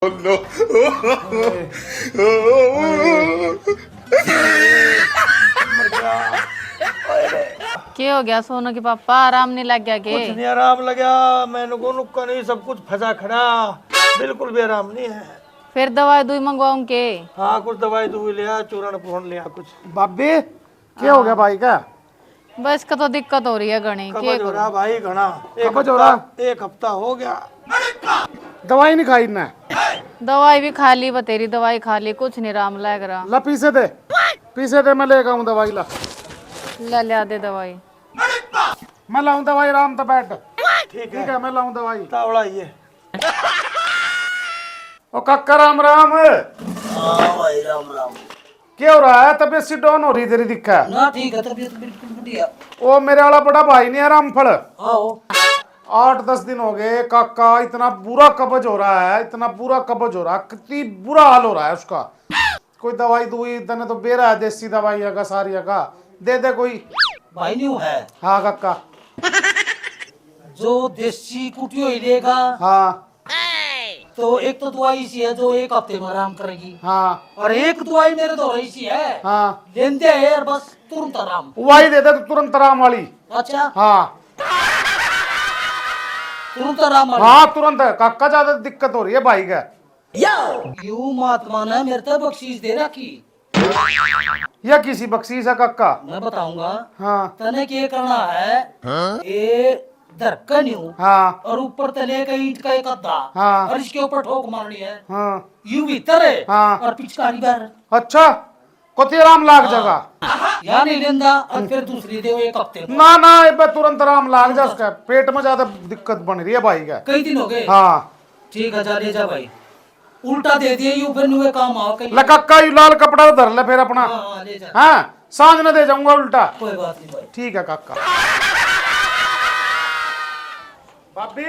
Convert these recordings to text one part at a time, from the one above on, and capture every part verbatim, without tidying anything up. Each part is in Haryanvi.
के हो गया सोनू के पापा, आराम नहीं लग गया के? कुछ नहीं आराम लगा, मैंने को नुक्का नहीं, सब कुछ फंसा खड़ा, बिल्कुल भी आराम नहीं है। फिर दवाई दुई मंगवाऊं के? हाँ, कुछ दवाई दुई लिया, चूरण पूरण लिया कुछ। भाभी, क्या हो गया भाई का? बस का तो दिक्कत हो रही है घणी, के कब्ज हो रहा भाई घणा। एक कब्ज हो हफ्ता, रहा? एक हफ्ता हो गया। दवाई नहीं खाई ना? दवाई भी खा ली, बतेरी दवाई खा ली, कुछ नहीं आराम लग रहा। ला पीसे दे, पीसे दे, मैं लेके आऊं दवाई। ला, ले, ले आ दे दवाई। मैं लाऊं दवाई, आराम तो बैठ। ठीक है। ठीक है, मैं लाऊं दवाई। तावड़ा ये। ओ काका, राम राम। हाँ भाई, राम राम। क्या हो रहा है, तबीयत सी डाउन हो रही तेरी, दिखा? ना, ठीक है, तबीयत बिल्कुल बढ़िया। ओ मेरे वाला बड़ा भाई नहीं है रामफल? आओ। आठ दस दिन हो गए काका, इतना बुरा कब्ज हो रहा है, इतना बुरा कब्ज हो रहा है, कितनी बुरा हाल हो रहा है उसका। कोई दवाई दुई, तने तो बेरा है देसी दवाई का, सारी का, दे दे कोई। भाई न्यू है। हाँ काका। जो देसी कुटियो ही लेगा। हाँ। तो एक तो दवाई सी है जो एक हफ्ते में आराम करेगी। हाँ। और एक दवाई मेरे धोरे सी है। हाँ। लेंदे है यार, बस तुरंत आराम। वही दे दे तू, तुरंत आराम वाली। अच्छा। हाँ। तुरंत आराम वाली। हाँ, तुरंत। काका, ज्यादा दिक्कत हो रही है भाई का। यू महात्मा ने मेरे ते बख्शीश दे रखी। या किसी बख्शीश है काका? मैं बताऊंगा। हाँ। तने के करना है? हाँ? ए धरकन यू। हाँ। और ऊपर तले का ईंट का एक अद्धा। हाँ। और इसके ऊपर ठोक मारनी है। हाँ। यू भीतर है। हाँ। और पिचकारी बाहर। अच्छा, कोती आराम लाग जाएगा। या नहीं लेंदा और फिर दूसरी दे एक हफ्ते में। ना ना, इबे तुरंत आराम लाग जा, उसका पेट में ज्यादा दिक्कत बन रही है भाई का। कई दिन हो गए। हाँ। ठीक है, जा ले जा भाई। उल्टा दे दिए, यू फिर नुए काम आओ कहीं। ले काका, यू लाल कपड़ा तो धर ले फिर अपना। हाँ, हाँ, ले जा। हाँ, सांझ ने दे जाऊंगा उल्टा। कोई बात नहीं भाई। ठीक है काका। भाभी,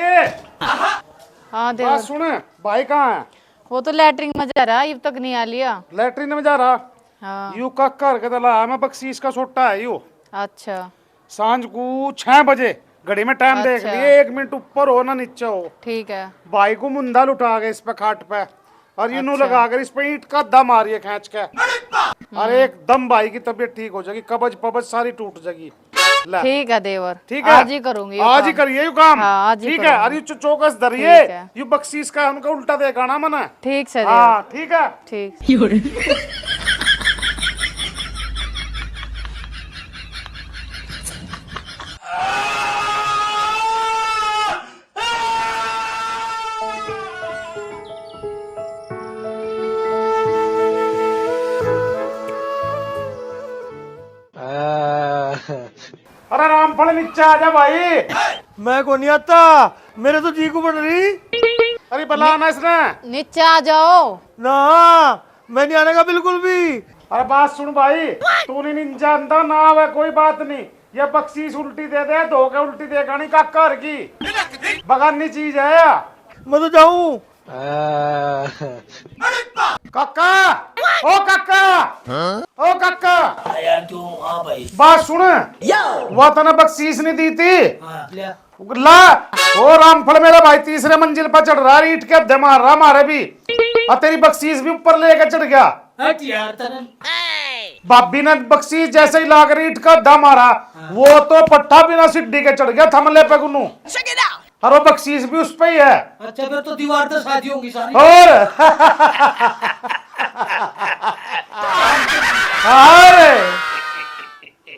हाँ देवर। बात सुन, भाई कहाँ है? वो तो लैटरिन में जा रहा, अब तक नहीं आ लिया। लैटरिन में जा रहा? हाँ। यू काका घर के तो लाया मैं बख्शीश का सोटा है यू। अच्छा। सांझ को छह बजे घड़ी में टाइम देख अच्छा। लिए, एक मिनट ऊपर हो ना नीचे हो। ठीक है। भाई को मुंदा लुटा गए इस पे खाट पे, और यूं अच्छा। लगा कर इस पे ईंट का दम आ रही है खींच के। हम्म। अरे एकदम भाई की तबीयत ठीक हो जाएगी, कब्ज पब्ज सारी टूट जाएगी। ले। ठीक है देवर, ठीक है? आज ही करूंगी ये आज ही काम। करिए यू काम। हाँ, आज ही ठीक है, करूंगी। अरे यू चो-, चौकस धरिए। ठीक है। यू बख्शीश का हमको उल्टा देखाना मना। ठीक से हाँ, देवर। ठीक है। ठीक। अरे रामफल, नीचे आ जा भाई। मैं को नहीं आता, मेरे तो जी को बन रही। अरे बुला ना इसने। नीचे आ जाओ। ना, मैं नहीं आने का बिल्कुल भी। अरे बात सुन भाई, तू नहीं, नहीं जानता ना, आवे कोई बात नहीं। ये बख्शीश उल्टी दे दे, धो के उल्टी दे गानी काका हर की। बगानी चीज है या। मैं तो जाऊं। काका, ओ काका, ओ काका। हाँ यार, क्यों? हाँ भाई। बात सुन। यो। वो तने बख्शीश नहीं दी थी। हाँ, ले। ला, ओ रामफल मेरा भाई तीसरे मंजिल पर चढ़ रहा, ईंट के हद्दे मार रहा मारे भी। और तेरी बख्शीश भी ऊपर लेके चढ़ गया। हट यार, तने भाभी ने बख्शीश जैसे ही लाकर ईंट का हद्दा मारा, हाँ। वो तो पट्टा बिना सीढ़ी के चढ़ गया थमले पे गुनू। और वो बख्शीश भी उस पे ही है। अच्छा, फिर तो दीवार तो शादी होंगी सारी। और अरे